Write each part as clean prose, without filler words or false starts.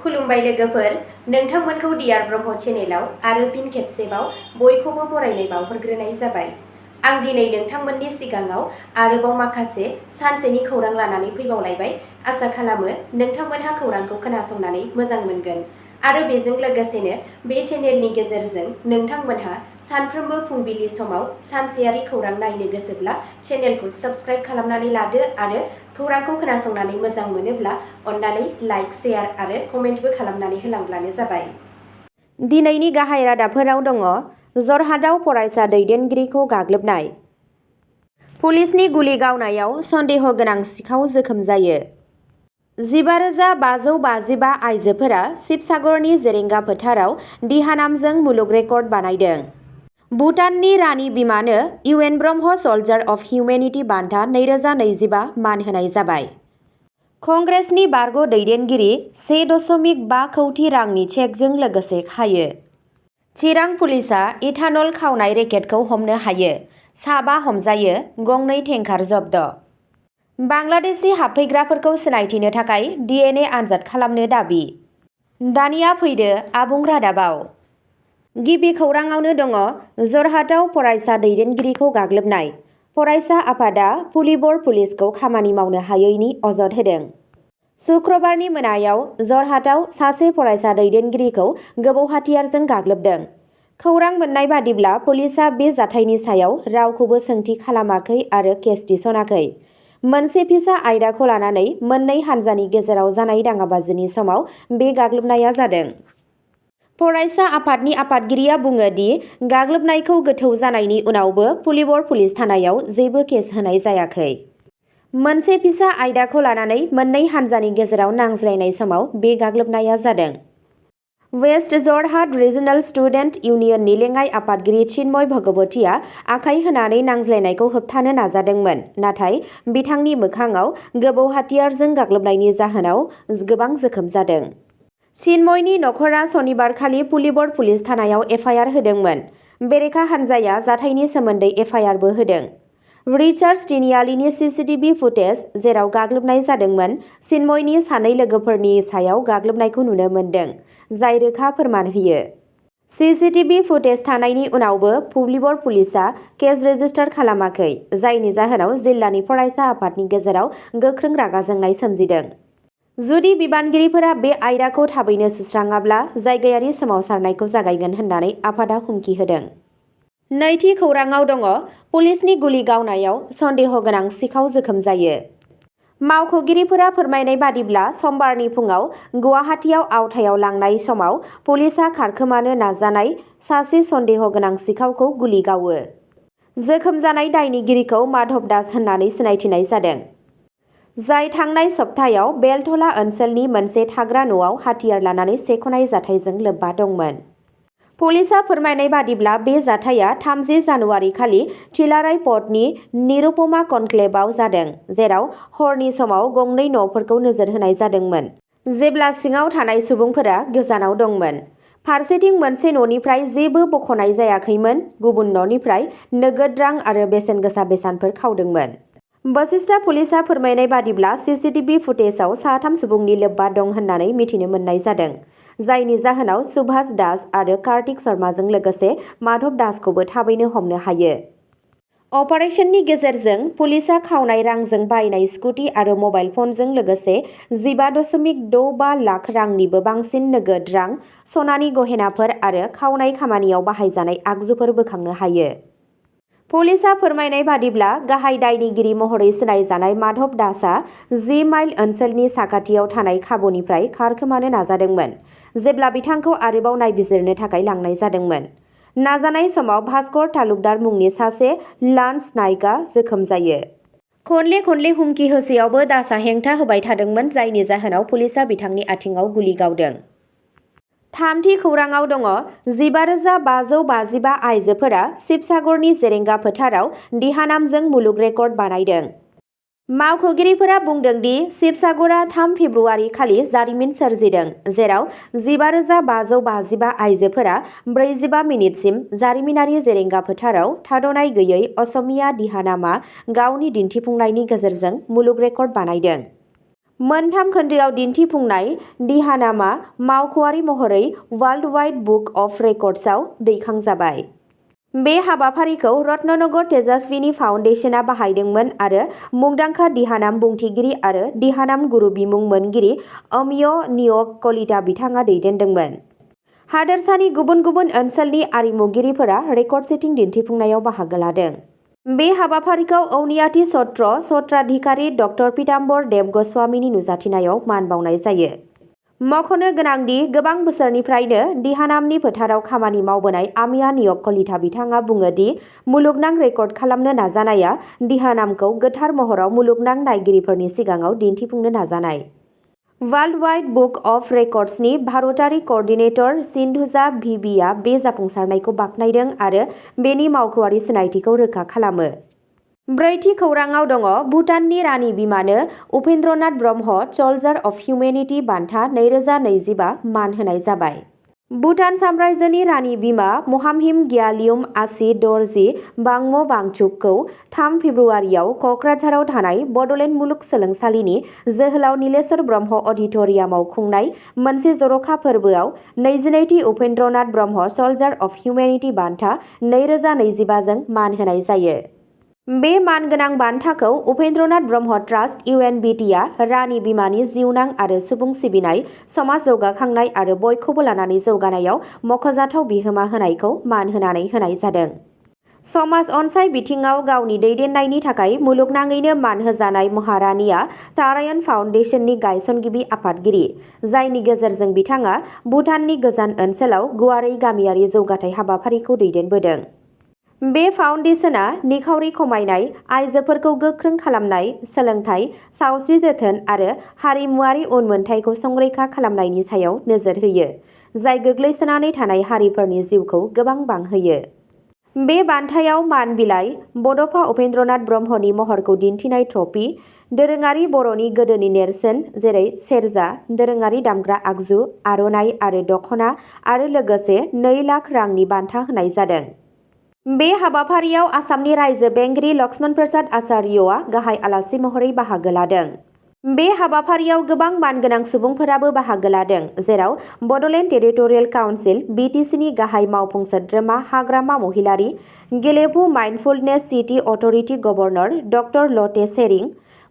खुलुमबाय लोगोफोर, नोंथांमोनखौ डियार ब्रह्म चेनेलाव आरो फिन खेबसेबाव बयखौबो बरायनाय बावहरग्रोनाय जाबाय। आं दिनै नोंथांमोननि सिगाङाव आरोबाव माखासे सानसेनि खौरां लानानै फैबावलायबाय। आसा खालामो नोंथांमोनहा खौरांखौ खोनासंनानै मोजां मोनगोन आरो बेजों लोगोसेनो बे चेनेलनि गेजेरजों नोंथांमोनहा सानफ्रोमबो फुंबिलि समाव सानसेयारि खौरां नायनो गोसोब्ला चेनेलखौ साबस्क्राइब खालामनानै लादो आरो खौरांखौ खोनासंनानै मोजां मोनोब्ला अन्नानै लाइक, शेयार आरो कमेन्टबो खालामनानै होलांब्लानो जाबाय। दिनैनि गाहाय रादाबफोराव दङ जरहाटआव फरायसा दैदेनगिरिखौ गाग्लोबनाय। पुलिसनि गुलि गावनायाव सन्देह गोनां सिखाव जोखोम जायो। 15,555 आइजोफोरा शिबसागरनि जेरेंगा फोथाराव दिहानामजों मुलुग रेकर्ड बानायदों। भुटाननि रानि बिमानो इउएन ब्रह्म सल्जार अफ हिउमेनिटि बान्था 2025 मान होनाय जाबाय। कंग्रेसनि बारग' दैदेनगिरि 1.5 कौटि रांनि चेकजों लोगोसे खायो। चिरां पुलिसआ इथानल खावनाय रेकेटखौ हमनो हायो। 7 हमजायो, 2 टेंकार जब्द। बांलादेशि हाबफैग्राफोरखौ सिनायथिनो थाखाय DNA आनजाद खालामनो दाबि। दानिया फैदो आबुं रादाबाव। गिबि खौराङावनो दङ जरहाटआव फरायसा दैदेनगिरिखौ गाग्लोबनाय। फरायसा आफादा पुलिबर पुलिसखौ खामानि मावनो हायैनि अजद होदों। शुक्रबारनि मोनायाव जरहाटआव सासे फरायसा दैदेनगिरिखौ गोबौ हाथियारजों गाग्लोबदों। खौरां मोननाय बादिब्ला पुलिसआ बे जाथायनि सायाव रावखौबो सोंथि खालामाखै आरो केस थिसनाखै। मोनसे फिसा आयदाखौ लानानै मोननै हान्जानि गेजेराव जानाय दाङाबाजिनि समाव बे गाग्लोबनाया जादों। फरायसा आफादनि आफादगिरिया बुङो दि गाग्लोबनायखौ गोथौ जानायनि उनावबो पुलिबर पुलिस थानायाव जेबो केस होनाय जायाखै। मोनसे फिसा आयदाखौ लानानै मोननै हान्जानि गेजेराव नांज्लायनाय समाव बे गाग्लोबनाया जादों। वेस्ट जरहाट रिजनेल स्टुडेन्ट इउनियननि लेङाइ आफादगिरि चिन्मय भगवतीआ आखाइ होनानै नांज्लायनायखौ होबथानो नाजादोंमोन, नाथाय बिथांनि मोखांआव गोबौ हाथियारजों गाग्लोबनायनि जाहोनाव गोबां जोखोम जादों। चिन्मयनि नखरा सनिबारखालि पुलिबर पुलिस थानायाव एफआइआर होदोंमोन। बेरेखा हान्जाया जाथायनि सोमोन्दै एफआइआरबो होदों। रिचार्ड स्टिनियालिनि सीसीटीवी फुटेज, जेराव गाग्लोबनाय जादोंमोन, चिन्मयनि सानै लोगोफोरनि सायाव गाग्लोबनायखौ नुनो मोन्दों, जाय रोखा फोरमान होयो। सीसीटीवी फुटेज थानायनि उनावबो पुलिबर पुलिसआ केस रेजिस्टार खालामाखै, जायनि जाहोनाव जिल्लानि फरायसा आफादनि गेजेराव गोख्रों रागा जोंनाय सोमजिदों। जुदि बिबानगिरिफोरा बे आयदाखौ थाबैनो सुस्राङाब्ला जायगायारि सोमावसारनायखौ जागायगोन होननानै आफादआ हुमखि होदों। नैथि खौराङाव दङ पुलिसनि गुलि गावनायाव सन्देह गोनां सिखाव जोखोम जायो। मावख'गिरिफोरा फोरमायनाय बादिब्ला समबारनि फुङाव गुवाहाटीआव आवथायाव लांनाय समाव पुलिसआ खारखोमानो नाजानाय सासे सन्देह गोनां सिखावखौ गुलि गावो। जोखोम जानाय दायनिगिरिखौ माधव दास होननानै सिनायथिनाय जादों, जाय थांनाय सप्तायाव बेलथला ओनसोलनि मोनसे थाग्रा न'आव हाथियार लानानै सेख'नाय जाथायजों लोब्बा दंमोन। पुलिसआ फोरमायनाय बादिब्ला बे जाथाया 30 जानुवारि खालि थिलाराय प'र्टनि निरुपमा कनक्लेभआव जादों, जेराव हरनि समाव गंनै न'फोरखौ नोजोर होनाय जादोंमोन, जेब्ला सिङाव थानाय सुबुंफोरा गोजानाव दंमोन। फारसेथिं मोनसे न'निफ्राय जेबो बख'नाय जायाखैमोन, गुबुन न'निफ्राय नोगोद रां आरो बेसेन गोसा बेसादफोर खावदोंमोन। बशिष्टा पुलिसआ फोरमायनाय बादिब्ला सीसीटीवी फुटेजआव 3 सुबुंनि लोब्बा दं होननानै मिथिनो मोननाय जादों, जायनि जाहोनाव सुभाष दास आरो कार्तिक शर्माजों लोगोसे माधव दासखौबो थाबैनो हमनो हायो। अपारेशननि गेजेरजों पुलिसआ खावनाय रांजों बायनाय स्कुटि आरो मबाइल फनजों लोगोसे 15.65 लाख रांनिबो बांसिन नोगोद रां, सनानि गहेनाफोर आरो खावनाय खामानियाव बाहायजानाय आगजुफोर बोखांनो हायो। पुलिसआ फोरमायनाय बादिब्ला गाहाय दायनिगिरि महरै सिनायजानाय माधव दासआ 10 माइल ओनसोलनि साखाथियाव थानाय खाबुनिफ्राय खारखोमानो नाजादोंमोन, जेब्ला बिथांखौ आरोबाव नायबिजिरनो थाखाय लांनाय जादोंमोन। नाजानाय समाव भास्कर तालुकदार मुंनि सासे लान्स नायकआ जोखोम जायो। खनले खनले हुमखि होसेयावबो दासआ हेंथा होबाय थादोंमोन, जायनि जाहोनाव पुलिसआ बिथांनि आथिंआव गुलि गावदों। थामथि खौराङाव दङ 15,555 आइजोफोरा शिबसागरनि जेरेंगा फोथाराव दिहानामजों मुलुग रेकर्ड बानायदों। मावख'गिरिफोरा बुंदों दि शिबसागरआ 3 फेब्रुआरि खालि जारिमिन सोरजिदों, जेराव 15,555 आइजोफोरा 45 मिनिटसिम जारिमिनारि जेरेंगा फोथाराव थाद'नाय गैयै असमिया दिहानामा गावनि दिन्थिफुंनायनि गेजेरजों मुलुग रेकर्ड बानायदों। मोनथाम खोन्दोआव दिन्थिफुंनाय दिहानामआ मावख'आरि महरै वर्ल्ड वाइड बुक अफ रेकर्डसआव दैखांजाबाय। बे हाबाफारिखौ रत्ननगर तेजास्विनी फाउन्डेशनआ बाहायदोंमोन आरो मुंदांखा दिहानाम बुंथिगिरि आरो दिहानाम गुरु बिमुं मोनगिरि अमिय नियक कलिता बिथाङा दैदेनदोंमोन। हादोरसानि गुबुन गुबुन ओनसोलनि आरिमुगिरिफोरा रेकर्ड सेटिं दिन्थिफुंनायाव बाहागो लादों। बे हाबाफारिखौ औनियाथि सत्र सत्राधिकारी डक्टर पीताम्बर देब गस्वामीनि नुजाथिनायाव मान बावनाय जायो। मख'नो गोनांदि गोबां बोसोरनिफ्रायनो दिहानामनि फोथाराव खामानि मावबोनाय आमिया नियक कलिता बिथाङा बुङो दि मुलुगनां रेकर्ड खालामनो नाजानाया दिहानामखौ गोथार महराव मुलुगनां नायगिरिफोरनि सिगाङाव दिन्थिफुंनो नाजानाय। वर्ल्ड वाइड बुक अफ रेकर्डसनि भारतारि क'अर्डिनेटर सिन्धुजा भिबिआ बे जाफुंसारनायखौ बाख्नायदों आरो बेनि मावख'आरि सिनायथिखौ रोखा खालामो। ब्रैथि खौराङाव दङ भुटाननि रानि बिमानो उपेन्द्रनाथ ब्रह्म सल्जार अफ हिउमेनिटि बान्था 2025 मान होनाय जाबाय। भुटान साम्रायजोनि रानि बिमा महामहिम ग्यालियुम आसि द'रजि बांम' वांचुकखौ 3 फेब्रुवारियाव क'क्राझाराव थानाय बड'लेण्ड मुलुगसोलोंसालिनि जोहोलाव नीलेश्वर ब्रह्म अडिट'रियामाव खुंनाय मोनसे जर'खा फोरबोआव 22थि उपेन्द्रनाथ ब्रह्म सल्जार अफ हिउमेनिटि बान्था 2025 जों मान होनाय जायो। बे मानगोनां बान्थाखौ उपेन्द्रनाथ ब्रह्म ट्रास्ट UNBTआ रानि बिमानि जिउनां आरो सुबुं सिबिनाय, समाज जौगाखांनाय आरो बयखौबो लानानै जौगानायाव मख'जाथाव बिहोमा होनायखौ मान होनानै होनाय जादों। समाज अनसाय बिथिङाव गावनि दैदेननायनि थाखाय मुलुगनाङैनो मान होजानाय महारानीआ तारायण फाउन्डेशननि गायसनगिरि आफादगिरि, जायनि गेजेरजों बिथाङा भुटाननि गोजान ओनसोलाव गुवारै गामियारि जौगाथाय हाबाफारिखौ दैदेनबोदों। बे फाउन्डेशनआ निखावरि खमायनाय, आइजोफोरखौ गोख्रों खालामनाय, सोलोंथाय, सावस्रि जोथोन आरो हारिमुआरि उनमोनथायखौ संरैखा खालामनायनि सायाव नोजोर होयो, जाय गोग्लैसोनानै थानाय हारिफोरनि जिउखौ गोबां बांहोयो। बे बान्थायाव मान बिलाइ, बड'फा उपेन्द्रनाथ ब्रह्मनि महरखौ दिन्थिनाय ट्रफी, दोरोङारि बर'नि गोदोनि नेरसोन जेरै सेरजा, दोरोङारि दामग्रा आगजु, आर'नाइ आरो दख'ना आरो लोगोसे 2 लाख रांनि बान्था होनाय जादों। बे हाबाफारियाव आसामनि रायजो बेंगिरि लक्ष्मण प्रसाद आचार्यआ गाहाय आलासि महरै बाहागो लादों। बे हाबाफारियाव गोबां मानगोनां सुबुंफोराबो बाहागो लादों, जेराव बड'लेण्ड टेरिटरियेल काउन्सिल BTCनि गाहाय मावफुं सोद्रोमा हाग्रामा महिलारी, Gelephu mindfulness city authority governor doctor लटे सेरिं,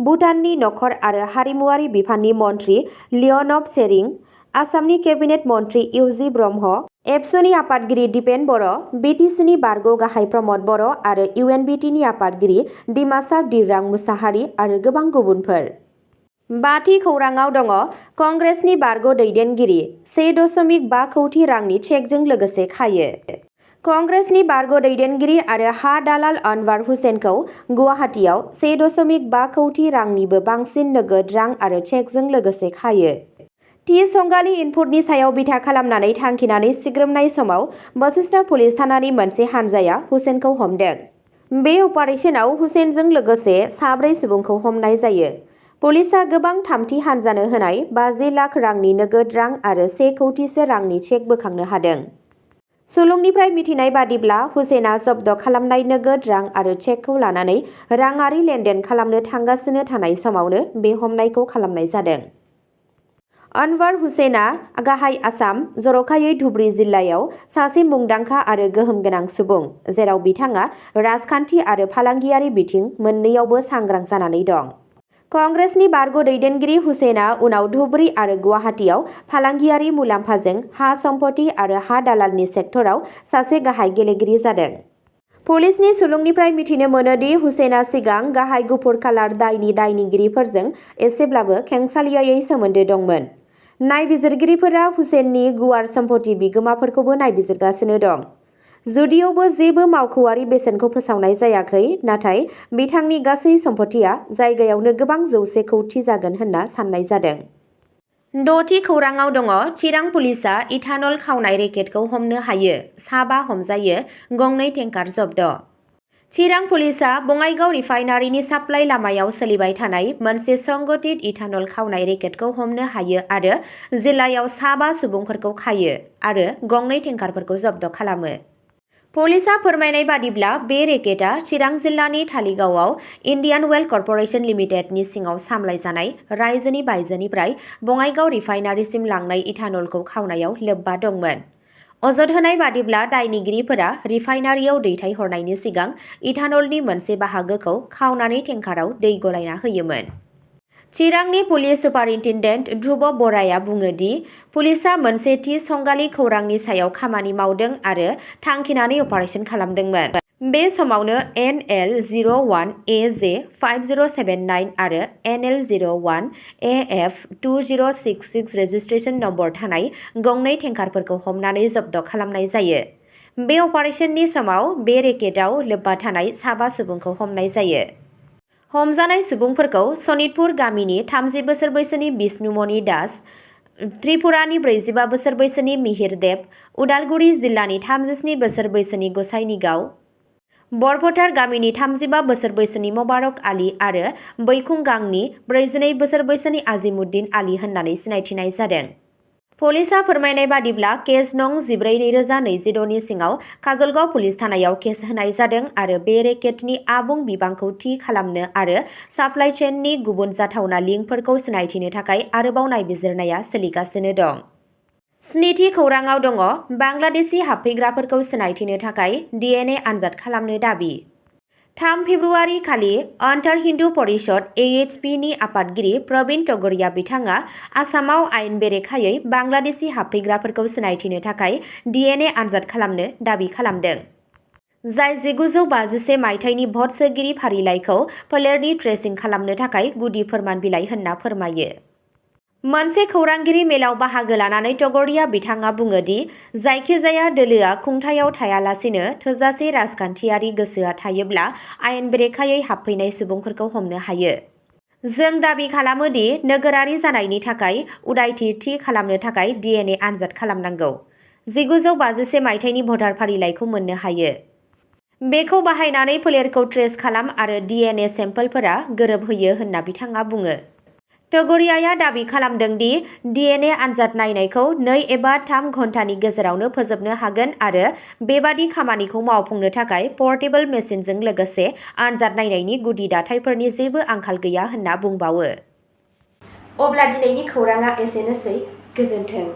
भुटाननि नखर आरो हारिमुआरि बिफाननि मन्थ्रि लियनब सेरिं, आसामनि केबिनेट मन्थ्रि इउजि ब्रह्म, एबसुनि आफादगिरि दिपेन बर', BTCनि बारग' गाहाय प्रमद बर' आरो UNBTनि आफादगिरि डिमासा दिरां मुसाहारि आरो गोबां गुबुनफोर। 5थि खौराङाव दङ कंग्रेसनि बारग' दैदेनगिरि 1.5 कौटि रांनि चेकजों लोगोसे खायो। कंग्रेसनि बारग' दैदेनगिरि आरो हा दालाल अनवार हुसेनखौ गुवाहाटीआव 1.5 कौटि रांनिबो बांसिन नोगोद रां आरो चेकजों लोगोसे खायो। थि संगालि इनपुटनि सायाव बिथा खालामनानै थांखिनानै सिग्रोमनाय समाव बशिष्ठ पुलिस थानानि मोनसे हानजाया हुसेनखौ हमदों। बे अपारेशनाव हुसेनजों लोगोसे 4 सुबुंखौ हमनाय जायो। पुलिसआ गोबां थामथि हानजानो होनाय 50 लाख रांनि नोगोद रां आरो 1 कौटिसो रांनि चेक बोखांनो हादों। सुलुंनिफ्राय मिथिनाय बादिब्ला हुसेना जब्द खालामनाय नोगोद रां आरो चेकखौ लानानै राङारि लेनदेन खालामनो थांगासिनो थानाय समावनो बे हमनायखौ खालामनाय जादों। अनवार हुसेना गाहाय आसाम, जर'खायै धुबरी जिल्लायाव सासे मुंदांखा आरो गोहोम गोनां सुबुं, जेराव बिथाङा राजखान्थि आरो फालांगियारि बिथिं मोन्नैयावबो सांग्रां जानानै दं। कंग्रेसनि बारग' दैदेनगिरि हुसेना उनाव धुबरी आरो गुवाहाटीआव फालांगियारि मुलाम्फाजों हा सम्पति आरो हा दालालनि सेक्टराव सासे गाहाय गेलेगिरि जादों। पुलिसनि सुलुंनिफ्राय मिथिनो मोनो दि हुसेना सिगां गाहाय गुफुर कालार दायनि दायनिगिरिफोरजों एसेब्लाबो खेंसालियायै सोमोन्दो दंमोन। नायबिजिरगिरिफोरा हुसेननि गुवार सम्पति बिगोमाफोरखौबो नायबिजिरगासिनो दं। जुदियावबो जेबो मावख'आरि बेसेनखौ फोसावनाय जायाखै, नाथाय बिथांनि गासै सम्पतिया जायगायावनो गोबां 100 कौटि जागोन होनना साननाय जादों। 6थि खौराङाव दङ चिरां पुलिसआ इथानल खावनाय रेकेटखौ हमनो हायो, 7 हमजायो, 2 टेंकार जब्द। चिरां पुलिसआ बङाइगाव रिफाइनारिनि साप्लाइ लामायाव सोलिबाय थानाय मोनसे संगठित इथानल खावनाय रेकेटखौ हमनो हायो आरो जिल्लायाव 7 सुबुंफोरखौ खायो आरो 2 टेंकारफोरखौ जब्द खालामो। पुलिसा फोरमायनाय बादिब्ला बे रेकेटआ चिरां जिल्लानि थालिगावआव इन्डियान वेल कर्परेसन लिमिटेडनि सिङाव सामलायजानाय रायजोनि बायजोनिफ्राय बङाइगाव रिफाइनारिसिम लांनाय इथानलखौ खावनायाव लोब्बा दंमोन। अजद होनाय बादिब्ला दायनिगिरिफोरा रिफाइनारियाव दैथायहरनायनि सिगां इथानलनि मोनसे बाहागोखौ खावनानै टेंकाराव दै गलायना होयोमोन। चिरांनि पुलिस सुपारिन्टेन्डेन्ट ध्रुब बराया बुङो दि पुलिसा मोनसे थि संगालि खौरांनि सायाव खामानि मावदों आरो थांखिनानै अपारेसन खालामदोंमोन। बे समावनो NL01AJ 5079 आरो NL01AF 2066 रेजिस्ट्रेसन नम्बर थानाय गंनै टेंकारफोरखौ हमनानै जब्द खालामनाय जायो। बे अपारेसननि समाव बे रेकेटआव लोब्बा थानाय 7 सुबुंखौ हमनाय जायो। हमजानाय सुबुंफोरखौ सनितपुर गामिनि 30 बोसोर बैसोनि बिष्णुमणि दास, त्रिपुरानि 45 बोसोर बैसोनि मिहिर देब, उदालगुरि जिल्लानि 37 बोसोर बैसोनि गसाइनिगाव, बरफोथार गामिनि 35 बोसोर बैसोनि मबारक आली आरो बैखुंगांनि 42 बोसोर बैसोनि आजिमुद्दिन आली होननानै सिनायथिनाय जादों। पुलिसा फोरमायनाय बादिब्ला केस नं 14/2026 नि सिङाव काजलगाव पुलिस थानायाव केस होनाय जादों आरो बे रेकेटनि आबुं बिबांखौ थि खालामनो आरो साप्लाइ चेननि गुबुन जाथावना लिंकफोरखौ सिनायथिनो थाखाय आरोबाव नायबिजिरनाया सोलिगासिनो दं। स्निथि खौराङाव दङ बांलादेशी हाबफैग्राफोरखौ सिनायथिनो थाखाय DNA आनजाद खालामनो दाबि। 3 फेब्रुआरि खालि आन्टार हिन्दु परिषद AHP नि आफादगिरि प्रवीण टगरिया बिथाङा आसामाव आयेन बेरेखायै बांलादेशी हाबफैग्राफोरखौ सिनायथिनो थाखाय DNA आनजाद खालामनो दाबि खालामदों। जाय 1951 मायथाइनि भट सोगिरि फारिलाइखौ फोलेरनि ट्रेसिं खालामनो थाखाय गुदि फोरमान बिलाइ होनना फोरमायो। मोनसे खौरांगिरि मेलाव बाहागो लानानै टगरिया बिथाङा बुङो दि जायखिजाया दोलोआ खुंथायाव थायालासेनो थोजासे राजखान्थियारि गोसोआ थायोब्ला आयेन बेरेखायै हाबफैनाय सुबुंफोरखौ हमनो हायो। जों दाबि खालामो दि नोगोरारि जानायनि थाखाय उदायथि थि खालामनो थाखाय DNA आनजाद खालामनांगौ। 1951 मायथाइनि भटार फारिलाइखौ मोननो हायो। बेखौ बाहायनानै फोलेरखौ ट्रेस खालाम आरो DNA सेम्पोलफोरा गोरोबहोयो होनना बिथाङा बुङो। टगरियाया दाबि खालामदों दि DNA आनजाद नायनायखौ 2 एबा 3 घन्टानि गेजेरावनो फोजोबनो हागोन आरो बेबादि खामानिखौ मावफुंनो थाखाय पर्टेबल मेसिनजों लोगोसे आनजाद नायनायनि गुदि दाथायफोरनि जेबो आंखाल गैया होनना बुंबावो। अब्ला दिनैनि खौराङा एसेनोसै। गोजोन्थों।